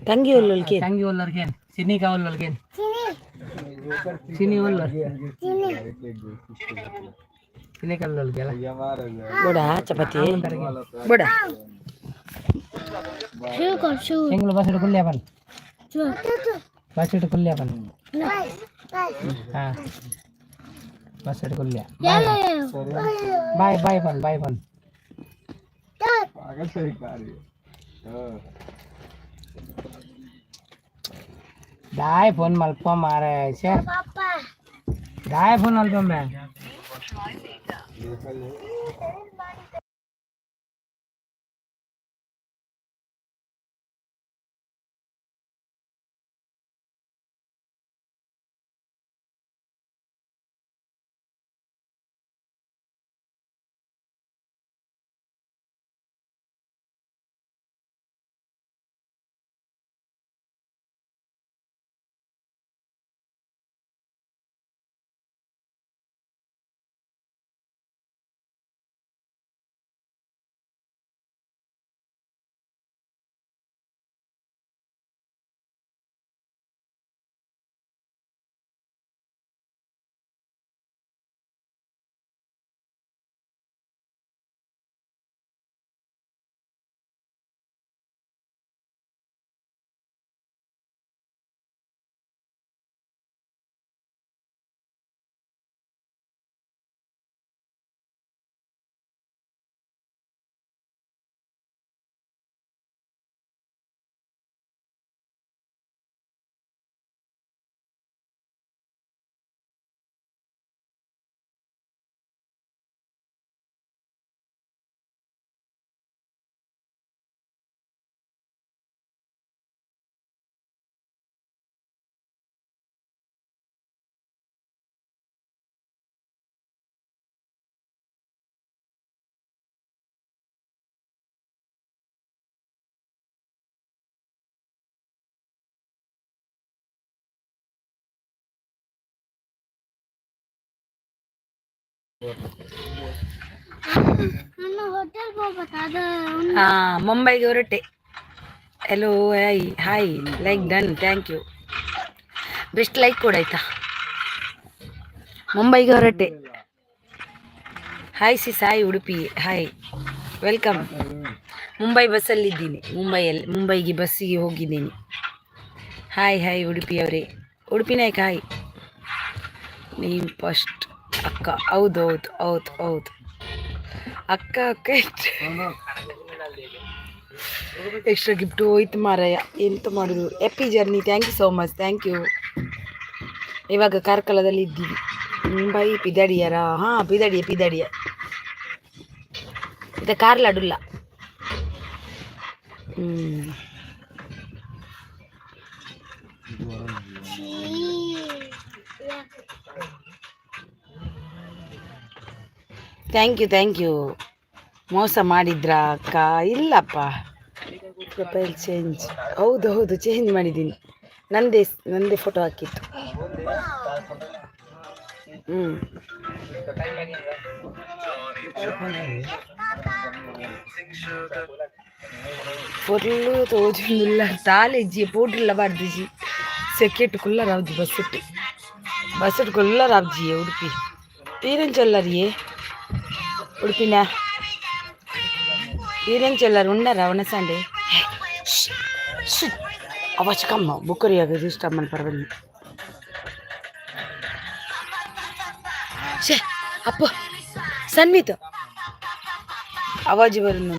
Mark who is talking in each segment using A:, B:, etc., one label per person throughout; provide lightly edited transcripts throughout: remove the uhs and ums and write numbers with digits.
A: ತಂಗಿ ಒಲ್ಲೊಲ್ಕೆ.
B: ತಂಗಿ ಒಲ್ಲರ್ಗೇನ್, ಸಿನಿಕಾ ಒಲ್ಲರ್ಗೇನ್, cine ಒಲ್ಲರ್, ಸಿನಿಕಾ ಒಲ್ಲರ್ಗೆಲ್ಲ.
A: ಬೋಡ chapati ಬೋಡ.
B: ಎಂಗ್ಲು bus ಕುಲ್ಯ ಬನ್, bus ಕುಲ್ಯ ಬನ್. ಹಾ, bus ಕುಲ್ಯ. Boy boy ಬನ್, boy ಬನ್. ದಾಯ್ phone ಮಲ್ಪ ಮಾರೆ ಛೇ, ದಾಯ್ ಫೋನ್ ಅಲ್ಪ ಮೇ.
A: ಹಾ, ಮುಂಬೈಗೆ ಹೊರಟೆ. Hello, hi hi, like done, thank you. Best like ಕೊಡು ಆಯ್ತಾ? ಮುಂಬೈಗೆ ಹೊರಟೆ. Hi sis, hi Udupi, hi, welcome. Mumbai ಬಸ್ಸಲ್ಲಿದ್ದೀನಿ, ಮುಂಬೈಯಲ್ಲಿ. ಮುಂಬೈಗೆ ಬಸ್ಸಿಗೆ ಹೋಗಿದ್ದೀನಿ. ಹಾಯ್ ಹಾಯ್ ಉಡುಪಿಯವರೇ, ಉಡುಪಿ ನಾಯಕ ಹಾಯ್. ನೀನು ಫಸ್ಟ್ ಅಕ್ಕ. ಹೌದು ಹೌದು ಹೌದು ಹೌದು ಅಕ್ಕ ಅಕ್ಕ. ಎಕ್ಸ್ಟ್ರಾ ಗಿಫ್ಟು ಹೋಯ್ತು ಮಾರಾಯ, ಎಂತ ಮಾಡೋದು? Happy journey, thank you so much, thank you. ಇವಾಗ ಕಾರ್ಕಳದಲ್ಲಿ ಇದ್ದೀವಿ. ಮುಂಬೈ ಪಿದಡಿಯರ? ಹಾಂ, ಪಿದಡಿಯ ಪಿದಡಿಯ. ಇದು ಕಾರ್ಲಾಡುಲ್ಲ. ಹ್ಞೂ, thank you thank you. ಮೋಸ ಮಾಡಿದ್ರಾ ಅಕ್ಕ? ಇಲ್ಲಪ್ಪ. Profile change? ಹೌದು ಹೌದು, ಚೇಂಜ್ ಮಾಡಿದ್ದೀನಿ. ನಂದೇ ನಂದೇ ಫೋಟೋ ಹಾಕಿತ್ತು. ಹ್ಞೂ, ಫುಲ್ಲು ತೋಜೊಂದುಲ್ಲ, ತಾಲೆಜ್ಜಿ ಪೋಟ್ರಿಲ್ಲ ಬಾರ್ದಿಜಿ. ಸೆಕೆಟ್ ಕುಲ್ಲರಾವ್ಜಿ, ಬಸ್ಸುಟ್ಟು ಬಸ್ಸುಟ್ಟು ಕುಲ್ಲರಾವ್ಜಿಯೇ. ಉಡುಪಿ ತೀರಂಚೊಲ್ಲರಿಯೇ? ಉಡುಪಿನ ಈರೆಂಚೊಲ್ಲರು ಉಂಡರ ಒಣಸಂಡೆ? ಅವಶ್ಯಕಮ್ಮ ಬುಕ್ಕರಿಯಾಗ ಇಷ್ಟ ಪರವಾಗಿಲ್ಲ. ಶೇ ಅಪ್ಪ, ಸನ್ಮಿತ್ ಅವಾಜ್ ಬರುന്നു.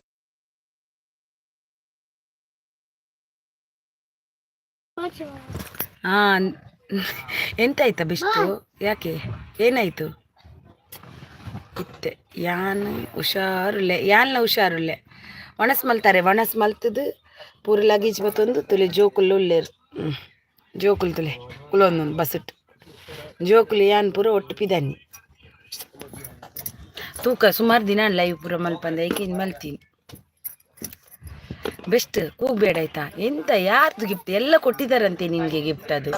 A: ಹಾಂ, ಎಂತಾಯ್ತಾ ಬಿಷ್ಟು? ಯಾಕೆ, ಏನಾಯಿತು? ಇತ್ತೆ ಯಾನ್ ಹುಷಾರುಲ್ಲೆ, ಯಾನ್ಲ ಹುಷಾರುಲ್ಲೆ. ಒಣಸ್ ಮಲ್ತಾರೆ, ಒಣಸ್ ಮಲ್ತದು ಪೂರ ಲಗೇಜ್ ಬತ್ತೊಂದು ತುಲೆ. ಜೋಕುಲು ಉಲ್ಲೇರು, ಜೋಕುಲು ತುಲೆ ಕುಲೊಂದೊಂದು ಬಸ್ಸುಟ್ಟು. ಜೋಕುಲು ಯಾನ್ ಪೂರ ಒಟ್ಟು ಪಿದಾನಿ. ತೂಕ ಸುಮಾರು ದಿನ ಲೈವ್ ಪೂರ ಮಲ್ಪಂದೆ ಏಕೆ ಮಲ್ತೀನಿ. ಬೆಸ್ಟ್ ಕೂಗಬೇಡ ಆಯ್ತಾ? ಎಂತ, ಯಾರ್ದು ಗಿಫ್ಟ್? ಎಲ್ಲ ಕೊಟ್ಟಿದ್ದಾರಂತೆ ನಿನಗೆ ಗಿಫ್ಟ್. ಅದು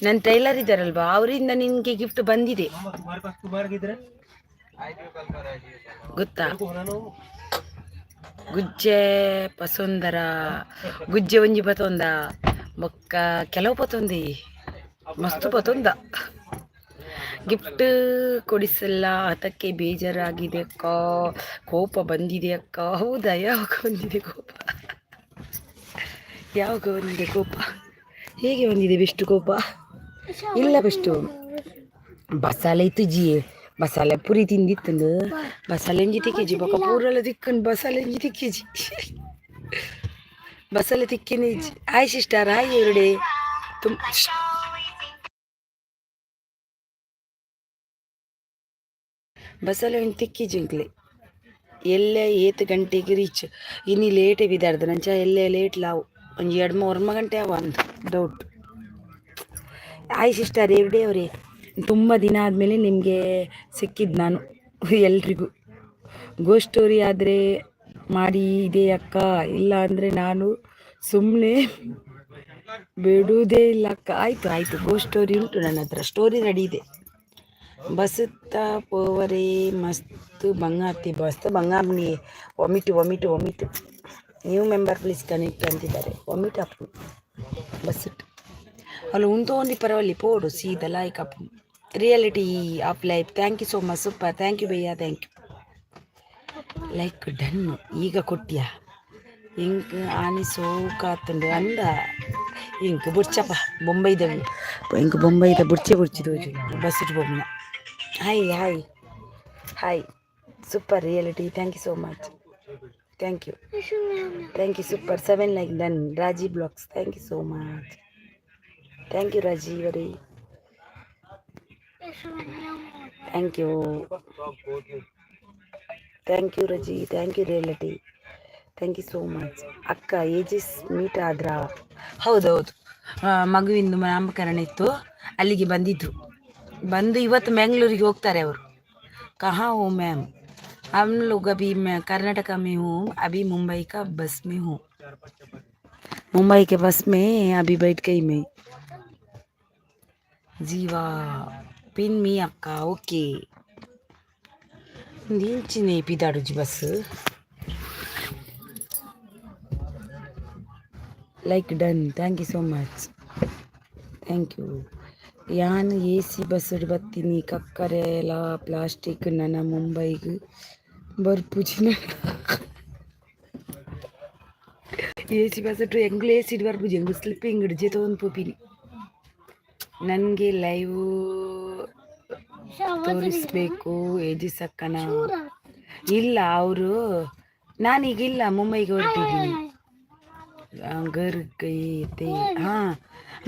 A: ನನ್ನ ಟೈಲರ್ ಇದ್ದಾರಲ್ವಾ, ಅವರಿಂದ ನಿನಗೆ ಗಿಫ್ಟ್ ಬಂದಿದೆ. ಗೊತ್ತಾ? ಗುಜ್ಜೆ ಪಸೊಂದರ, ಗುಜ್ಜೆ ಒಂಜಿ ಪತೊಂದ, ಬೊಕ್ಕ ಕೆಲವು ಪತೊಂದಿ, ಮಸ್ತ್ ಪತೊಂದ. ಗಿಫ್ಟ್ ಕೊಡಿಸಲ್ಲ, ಅದಕ್ಕೆ ಬೇಜಾರಾಗಿದೆ ಅಕ್ಕ, ಕೋಪ ಬಂದಿದೆ ಅಕ್ಕ. ಹೌದಾ? ಯಾವಾಗ ಬಂದಿದೆ ಕೋಪ? ಯಾವಾಗ ಬಂದಿದೆ ಕೋಪ? ಹೇಗೆ ಬಂದಿದೆ ಬೆಷ್ಟು ಕೋಪ? ಇಲ್ಲ ಬೆಷ್ಟು ಬಸಾಲೆ ಇತ್ತು ಬಸಾಲೆ ಪುರಿ ತಿಂದಿತ್ತಂದು ಬಸಾಲೆ ಒಂಜಿ ತಿಕ್ಕಿಜಿ. ಬೊಕ ಪೂರೆಲ್ಲ ತಿಕ್ಕುಂಡು, ಬಸಾಲೆ ಒಂಜಿ ತಿಕ್ಕಿಜಿ, ಬಸಾಲೆ ತಿಕ್ಕಿನ ಇಜ್ಜಿ. Hi sister, hi everyday. ತುಂಬ ಬಸಾಲೆ ಒಂಜಿ ತಿಕ್ಕಿಜಿ ಎಂಕ್ಲೆ. ಎಲ್ಲೆ ಏತ್ ಗಂಟೆಗೆ ರೀಚ್? ಇನಿ ಲೇಟೇ ಬಿದಾರ್ದು ನಂಚ ಎಲ್ಲೆ ಲೇಟ್ ಲಾವು ಒಂಜಿ 2-3 ಗಂಟೆ ಅವ ಅಂದ್ ಡೌಟ್. ಹಾಯ್ ಸಿಸ್ಟರ್, ಎವ್ರಿಡೇ ಅವರೇ. ತುಂಬ ದಿನ ಆದಮೇಲೆ ನಿಮಗೆ ಸಿಕ್ಕಿದ್ದು ನಾನು ಎಲ್ರಿಗೂ. ಗೋ ಸ್ಟೋರಿ ಆದರೆ ಮಾಡಿ ಇದೆ ಅಕ್ಕ, ಇಲ್ಲ ಅಂದರೆ ನಾನು ಸುಮ್ಮನೆ ಬಿಡುವುದೇ ಇಲ್ಲ ಅಕ್ಕ. ಆಯಿತು ಆಯಿತು, ಗೋ ಸ್ಟೋರಿ ಉಂಟು ನನ್ನ ಹತ್ರ, ಸ್ಟೋರಿ ರೆಡಿ ಇದೆ. ಬಸುತ್ತ ಪೋವರೆ ಮಸ್ತ್ ಬಂಗಾತಿ, ಮಸ್ತ್ ಬಂಗಾಮ್ನಿ. Vomit vomit vomit. New member please connect ಅಂತಿದ್ದಾರೆ. ವಾಮಿಟ್ ಅಪ್ಪು ಬಸ್ಸುಟ್ಟು ಅಲ್ಲ ಉಂತೋಂದಿ ಪರವಲ್ಲಿ ಪೋಡು ಸೀದಾ like up. Reality of life, thank you so much, super, thank you bhaiya, thank you. Like done. ಈಗ ಕೊಟ್ಟಿಯಾ? ಇಂಕ್ ಆನಿ ಸೋಕಾತುಂಡು ಅಂದ. ಇಂಕ್ ಬುಡ್ಚಪ್ಪ ಬೊಂಬೈದ, ಇಂಕ್ ಬೊಂಬೈದ ಬುಡ್ಚೆ ಬುಡ್ಚಿದೋಜು ಬಸ್ಸುಟ್ ಬೊಮ್ಮನ. Hi hi hi, super reality, thank you so much, thank you, thank you, super. 7 like done. Raji blogs, thank you so much, thank you Raji ಅವರೇ, thank you, thank you Raji, thank you reality, thank you so much. ಅಕ್ಕ, ages meet ಆದ್ರಾ? ಹೌದೌದು, ಮಗುವಿಂದು ನಾಮಕರಣ ಇತ್ತು, ಅಲ್ಲಿಗೆ ಬಂದಿದ್ದರು. ಬಂದು ಇವತ್ತು ಮ್ಯಾಂಗ್ಳೂರಿಗೆ ಹೋಗ್ತಾರೆ ಅವರು. कहाँ हो मैम? हम लोग अभी मैं कर्नाटका में हूँ, अभी मुंबई का बस में हूँ। मुंबई के बस में अभी बैठ गई मैं। जीवा पिन मी अक्का, okay. ಇಂಚಿನೆ ಪಿದಾಡುಜಿ bus. Like done, thank you so much, thank you. ಯಾನ್ ಎ ಸಿ ಬಸ್ಡ್ ಬತ್ತಿನಿ, ಕಕ್ಕರೆಲ ಪ್ಲಾಸ್ಟಿಕ್ ನನ ಮುಂಬೈಗ್ ಬರ್ಪುಜಿ. ಎ ಸಿ ಬಸ್ ಎಂಗ್ಲು ಎ ಸಿಡ್ ಬರ್ಪುಜಿ, ಎಂಗ್ಲು ಸ್ಲಿಪ್ಪಿಂಗ್ ಜೆತೊಂದು ಪೋಪಿನಿ. ನನಗೆ ಲೈವ್ ತೋರಿಸ್ಬೇಕು ಏಜಿಸ್ ಅಕ್ಕನ. ಇಲ್ಲ ಅವರು, ನಾನೀಗಿಲ್ಲ, ಮುಂಬೈಗೆ ಹೊರಟಿದ್ದೀನಿ. घर गई थी, हाँ,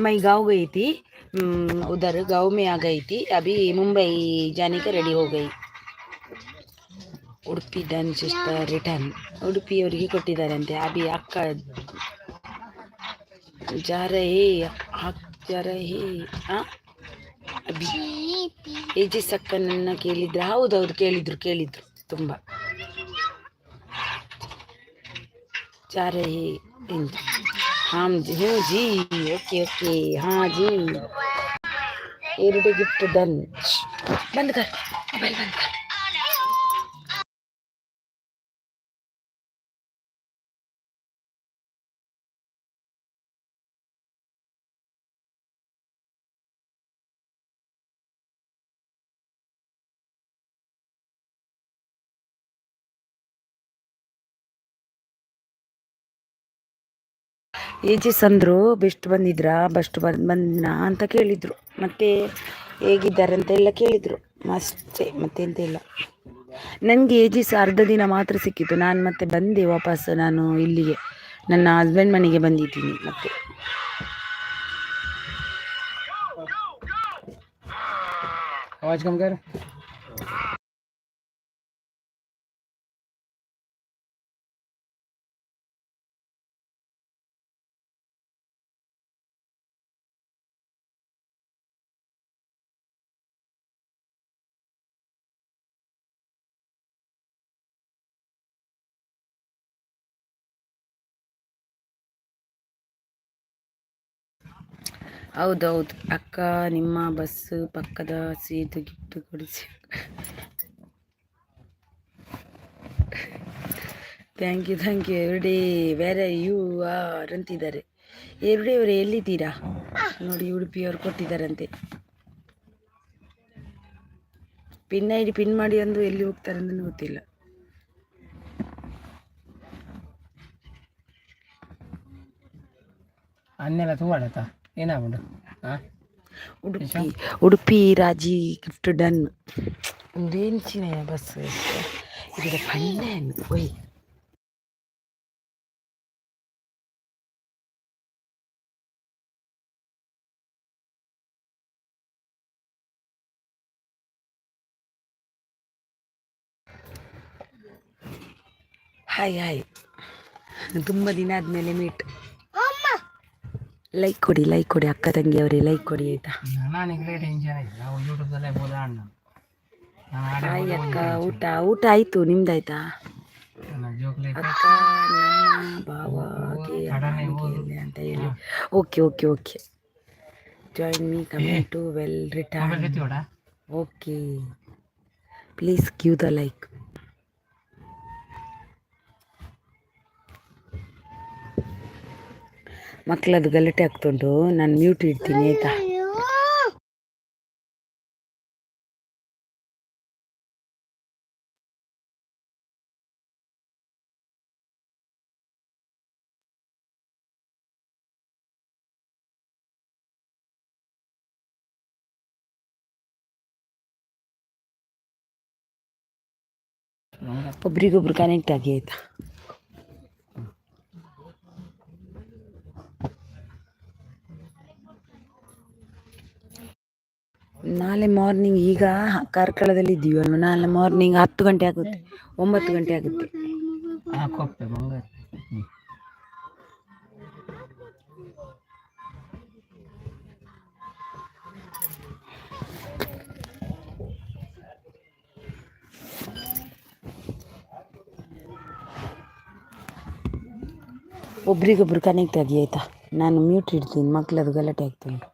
A: मैं गाँव गई थी, उधर गांव में आ गई थी, अभी मुंबई जाने का रेडी हो गई. Udupi done sister, return. ಉಡುಪಿಯವರಿಗೆ ಕೊಟ್ಟಿದ್ದಾರಂತೆ. ಅಭಿ ಅಕ್ಕ जा रहे, जा रहे. ಹಾಂ, ಅಭಿ ಏಜಸ್ ಅಕ್ಕನನ್ನ ಕೇಳಿದ್ರು. ಹೌದೌದು, ಕೇಳಿದ್ರು ಕೇಳಿದ್ರು ತುಂಬ. जा रहे हम हूँ जी, ओके ओके, हाँ जी. ಎರಡು ಗಿಫ್ಟ್ ಡನ್. ಬಂದ್ ಕರ್, ಮೊಬೈಲ್ ಬಂದ್ ಕರ್. ಏಜಸ್ ಅಂದರು, ಬೆಸ್ಟ್ ಬಂದಿದ್ರಾ, ಬೆಸ್ಟ್ ಬಂದು ಬಂದ್ನಾ ಅಂತ ಕೇಳಿದರು. ಮತ್ತು ಹೇಗಿದ್ದಾರೆ ಅಂತ ಎಲ್ಲ ಕೇಳಿದರು ಅಷ್ಟೇ, ಮತ್ತೆಂತ ಇಲ್ಲ. ನನಗೆ ಏಜಸ್ ಅರ್ಧ ದಿನ ಮಾತ್ರ ಸಿಕ್ಕಿತ್ತು. ನಾನು ಮತ್ತೆ ಬಂದೆ ವಾಪಸ್. ನಾನು ಇಲ್ಲಿಗೆ ನನ್ನ ಹಸ್ಬೆಂಡ್ ಮನೆಗೆ ಬಂದಿದ್ದೀನಿ ಮತ್ತೆ.
B: आवाज कम कर.
A: ಹೌದೌದು ಅಕ್ಕ, ನಿಮ್ಮ ಬಸ್ ಪಕ್ಕದ ಸೀಟು ಗಿಫ್ಟ್ ಕೊಡಿಸಿ. Thank you, thank you. Every day where you are ಅಂತಿದ್ದಾರೆ. ಎವ್ರಿ ಅವರೇ, ಎಲ್ಲಿದ್ದೀರಾ? ನೋಡಿ, ಉಡುಪಿಯವರು ಕೊಟ್ಟಿದ್ದಾರಂತೆ. ಪಿನ್ ಐಡಿ ಪಿನ್ ಮಾಡಿ ಅಂದು ಎಲ್ಲಿ ಹೋಗ್ತಾರೆ ಅಂತ ಗೊತ್ತಿಲ್ಲ.
B: ಅನ್ನೆಲ್ಲ ತೂವಾಡತ್ತ ಏನಾಗ್ಬಿಡು ಹಾಂ.
A: ಉಡುಪಿ, ಉಡುಪಿ ರಾಜಿ ಗಿಫ್ಟ್ ಡನ್. ಒಂದೇಂಚಿನ ಬಸ್ ಇದರ ಪಣ್ಣೆ ಒಯ್. ಹಾಯ್ ಹಾಯ್, ತುಂಬ ದಿನ ಆದಮೇಲೆ ಮೀಟ್. ಲೈಕ್ ಕೊಡಿ, ಲೈಕ್ ಕೊಡಿ ಅಕ್ಕ ತಂಗಿಯವರೇ, ಲೈಕ್ ಕೊಡಿ ಆಯ್ತಾ?
B: ನಾನು ಟೆನ್ಷನ್ ಆಯ್ತು. ನಾವು ಯೂಟ್ಯೂಬ್ದಲ್ಲೇ ಬೋದ ಅಣ್ಣ ನಾನು ಆಡೆ.
A: ಹಾಯ್ ಅಕ್ಕ, ಊಟ ಊಟ ಆಯಿತು, ನಿಮ್ದಾಯ್ತಾ?
B: ನನ್ನ ಜೋಕ್ಲೆ.
A: ಅಕ್ಕ, ನನ್ನ ಭಾವಗೆ ಅಮ್ಮನಿಗೆ ಅಂತ ಹೇಳಿ. Okay okay okay join me coming to well return.
B: Mobile ಎತ್ತಿಕೊಡ.
A: Okay, please give the like. ಮಕ್ಕಳದು ಗಲಾಟೆ ಆಗ್ತುಂಟು, ನಾನು ಮ್ಯೂಟ್ ಇಡ್ತೀನಿ ಆಯ್ತಾ? ಒಬ್ರಿಗೊಬ್ರು ಕನೆಕ್ಟ್ ಆಗಿ ಆಯ್ತಾ? ನಾಳೆ ಮಾರ್ನಿಂಗ್, ಈಗ ಕಾರ್ಕಳದಲ್ಲಿ ಇದ್ದೀವಿ ಅಲ್ವ, ನಾಳೆ ಮಾರ್ನಿಂಗ್ 10 ಗಂಟೆ ಆಗುತ್ತೆ, 9 ಗಂಟೆ ಆಗುತ್ತೆ.
B: ಹಾಂ, ಕೊಪ್ಪೆ ಬಂಗಾರ ಹ್ಞೂ.
A: ಒಬ್ರಿಗೊಬ್ರು ಕನೆಕ್ಟ್ ಆಗಿ ಆಯ್ತಾ? ನಾನು ಮ್ಯೂಟ್ ಇಡ್ತೀನಿ, ಮಕ್ಕಳದು ಗಲಾಟೆ ಆಗ್ತುಂಟು.